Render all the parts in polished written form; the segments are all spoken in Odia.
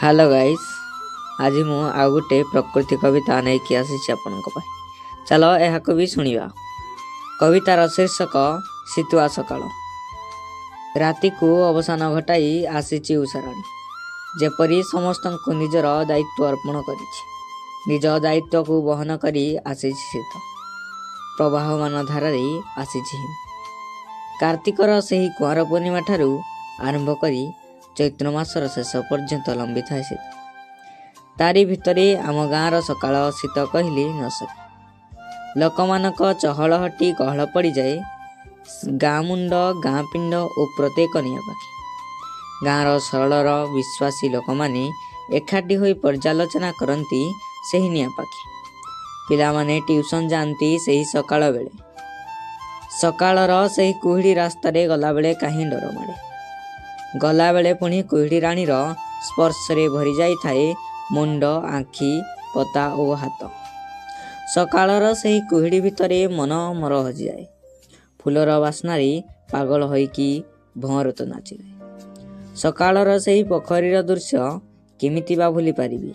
ହ୍ୟାଲୋ ଗାଇସ୍, ଆଜି ମୁଁ ଆଉ ଗୋଟେ ପ୍ରକୃତି କବିତା ନେଇକି ଆସିଛି ଆପଣଙ୍କ ପାଇଁ। ଚାଲ ଏହାକୁ ବି ଶୁଣିବା। କବିତାର ଶୀର୍ଷକ ଶୀତୁଆ ସକାଳ। ରାତିକୁ ଅବସାନ ଘଟାଇ ଆସିଛି ଉଷାରାଣୀ, ଯେପରି ସମସ୍ତଙ୍କୁ ନିଜର ଦାୟିତ୍ୱ ଅର୍ପଣ କରିଛି। ନିଜ ଦାୟିତ୍ୱକୁ ବହନ କରି ଆସିଛି ଶୀତ। ପ୍ରବାହମାନ ଧାରାରେ ଆସିଛି ହିମ। କାର୍ତ୍ତିକର ସେହି କୁଆଁର ପୂର୍ଣ୍ଣିମା ଠାରୁ ଆରମ୍ଭ କରି ଚୈତ୍ର ମାସର ଶେଷ ପର୍ଯ୍ୟନ୍ତ ଲମ୍ବିଥାଏ ଶୀତ। ତାରି ଭିତରେ ଆମ ଗାଁର ସକାଳ ଶୀତ କହିଲେ ନ ସରେ। ଲୋକମାନଙ୍କ ଚହଳ ହଟି ଗହଳ ପଡ଼ିଯାଏ ଗାଁ ମୁଣ୍ଡ, ଗାଁ ପିଣ୍ଡ ଓ ପ୍ରତ୍ୟେକ ନିଆଁ ପାଖେ। ଗାଁର ସରଳର ବିଶ୍ୱାସୀ ଲୋକମାନେ ଏକାଠି ହୋଇ ପର୍ଯ୍ୟାଲୋଚନା କରନ୍ତି ସେହି ନିଆଁ ପାଖେ। ପିଲାମାନେ ଟ୍ୟୁସନ୍ ଯାଆନ୍ତି ସେହି ସକାଳ ବେଳେ। ସକାଳର ସେହି କୁହୁଡ଼ି ରାସ୍ତାରେ ଗଲାବେଳେ କାହିଁ ଡର ମାଡ଼େ। ଗଲାବେଳେ ପୁଣି କୁହୁଡ଼ି ରାଣୀର ସ୍ପର୍ଶରେ ଭରି ଯାଇଥାଏ ମୁଣ୍ଡ, ଆଖି ପତା ଓ ହାତ। ସକାଳର ସେହି କୁହୁଡ଼ି ଭିତରେ ମନ ମୋର ହଜିଯାଏ। ଫୁଲର ବାସ୍ନାରେ ପାଗଳ ହୋଇକି ଭଅଁର ତ ନାଚିଯାଏ। ସକାଳର ସେହି ପୋଖରୀର ଦୃଶ୍ୟ କେମିତି ବା ଭୁଲି ପାରିବି?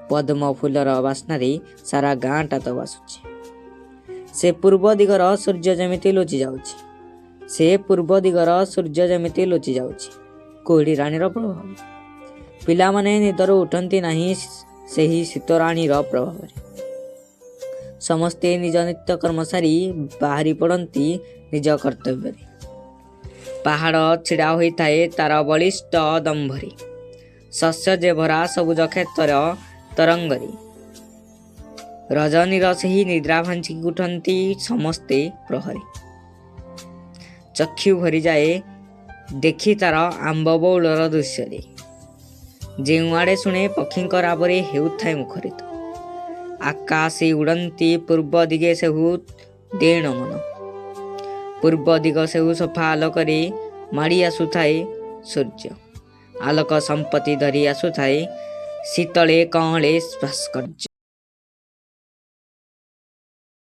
ପଦ୍ମ ଫୁଲର ବାସ୍ନାରେ ସାରା ଗାଁଟା ତ ବାସୁଛି। ସେ ପୂର୍ବ ଦିଗର ସୂର୍ଯ୍ୟ ଯେମିତି ଲୁଚି ଯାଉଛି, ସେ ପୂର୍ବ ଦିଗର ସୂର୍ଯ୍ୟ ଯେମିତି ଲୁଚି ଯାଉଛି କୁହୁଡ଼ି ରାଣୀର ପ୍ରଭାବ। ପିଲାମାନେ ନିଦରୁ ଉଠନ୍ତି ନାହିଁ ସେହି ଶୀତରାଣୀର ପ୍ରଭାବରେ। ସମସ୍ତେ ନିଜ ନିତ୍ୟକର୍ମ ସାରି ବାହାରି ପଡ଼ନ୍ତି ନିଜ କର୍ତ୍ତବ୍ୟରେ। ପାହାଡ଼ ଛିଡ଼ା ହୋଇଥାଏ ତାର ବଳିଷ୍ଠ ଦମ୍ଭରେ, ଶସ୍ୟ ଯେ ଭରା ସବୁଜ କ୍ଷେତର ତରଙ୍ଗରେ। ରଜନୀର ସେହି ନିଦ୍ରା ଭାଙ୍ଗି ଉଠନ୍ତି ସମସ୍ତେ ପ୍ରହରେ। ଚକ୍ଷୁ ଭରିଯାଏ ଦେଖି ତାର ଆମ୍ବ ବଉଳର ଦୃଶ୍ୟରେ। ଯେଉଁଆଡ଼େ ଶୁଣେ ପକ୍ଷୀଙ୍କ ରାବରେ ହେଉଥାଏ ମୁଖରିତ। ଆକାଶେ ଉଡ଼ନ୍ତି ପୂର୍ବ ଦିଗେ ସେହୁ ଦେଣ ମନ। ପୂର୍ବ ଦିଗ ସେହୁ ସଫା ଆଲୋକରେ ମାଡ଼ି ଆସୁଥାଏ ସୂର୍ଯ୍ୟ। ଆଲୋକ ସମ୍ପତ୍ତି ଧରି ଆସୁଥାଏ ଶୀତଳେ କଅଁଳେ ଭାସ୍କର୍ଯ୍ୟ।